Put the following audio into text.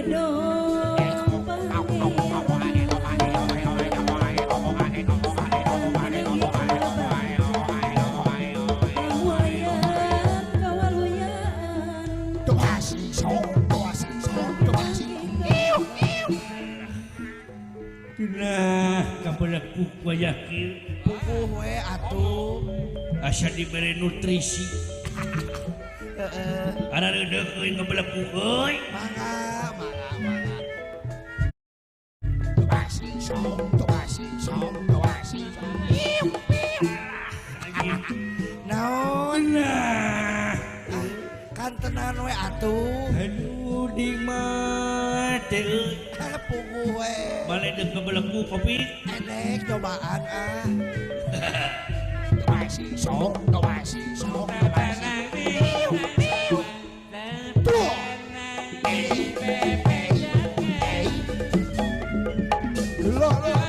ridho Nah, kabelekuk wayah kieu. Puguh we atuh. Asa dibere nutrisi. Heeh. Ara reudeuh euy ngabelekuk euy. Mangga, mangga, mangga. Naon? Nah, Kan tenan we atuh. Aduh di mah teh euy. Puguh we. Balik deuk ngabelekuk kopi. Enek cobaan ah. Tuh. Lo lo.